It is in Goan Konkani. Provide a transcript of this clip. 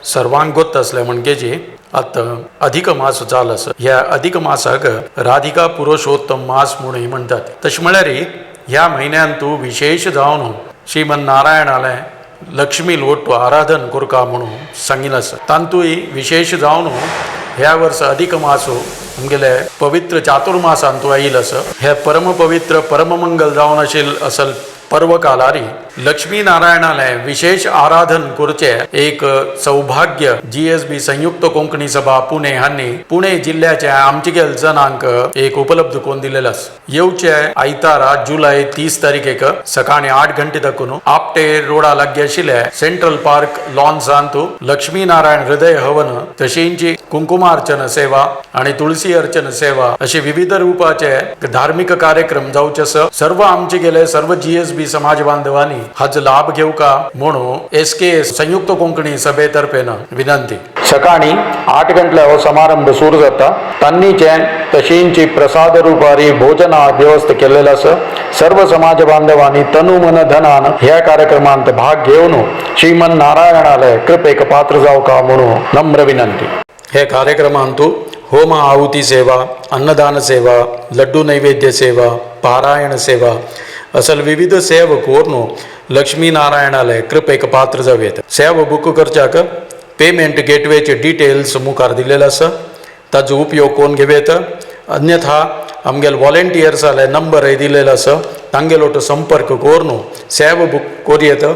सर्वांक गोत्त आसलें म्हणगेजी आतां अधिक मास जाल आसा. ह्या अधिक मासाक राधिका पुरुषोत्तम मास म्हणून म्हणटात. तशें म्हळ्यार ह्या म्हयन्यान तूं विशेश जावन श्रीमन नारायणालें लक्ष्मी लोट आराधन करका म्हणून सांगिल्लें आसा. तांतूय विशेश जावन ह्या वर्सा अधिक मासो आमगेले पवित्र चातुर्मासांतू आयिल्लो आसा. हे परम पवित्र परममंगल जावन आशिल्ल असल पर्व कालारी लक्ष्मी नारायणालें विशेष आराधन करचें एक सौभाग्य जीएसबी संयुक्त कोंकणी सभा पुणे हांणी पुणे जिल्ल्याच्या आमचेगेल जणांक एक उपलब्ध करून दिलेलो आसा. येवचे आयतारा जुलय 30 तारखेक सकाळी 8 घंटे तकून आपटे रोडा लागीं आशिल्ले सेंट्रल पार्क लॉन्सांतू लक्ष्मी नारायण हृदय हवन तशींची कुंकुमार्चन सेवा आणि तुळसी अर्चन सेवा असे विविध रूपाचे धार्मिक कार्यक्रम जावचे आसा. सर्व आमचे गेले सर्व जीएसबी समाज बांधवांनी हाचो लाभ घेवका म्हणून एसके संयुक्त कोंकणी सभेतर्फेन विनंती. सकाळी 8 गंटले हो समारंभ सुरू जाता. तांनीचे तशींची प्रसाद रुपारी भोजना व्यवस्था केलेला आसा. सर्व समाज बांधवांनी तनु मन धनान ह्या कार्यक्रमांत भाग घेवन श्रीमन नारायणाले कृपेक पात्र जावका म्हणून नम्र विनंती. हे कार्यक्रमांतू होम आहुती सेवा, अन्नदान सेवा, लड्डू नैवेद्य सेवा, पारायण सेवा असल विविध सेवा करून लक्ष्मी नारायणाले कृपेक पात्र जावयेत. सेवा बुक करच्याक पेमेंट गेटवेचे डिटेल्स मुखार दिलेले आसा, ताजो उपयोग कोण घेवयेत. अन्यथा आमगेले वॉलेंटियर्साले नंबरय दिलेलो आसा, तांगेलो संपर्क करून सेवा बुक करूं येता.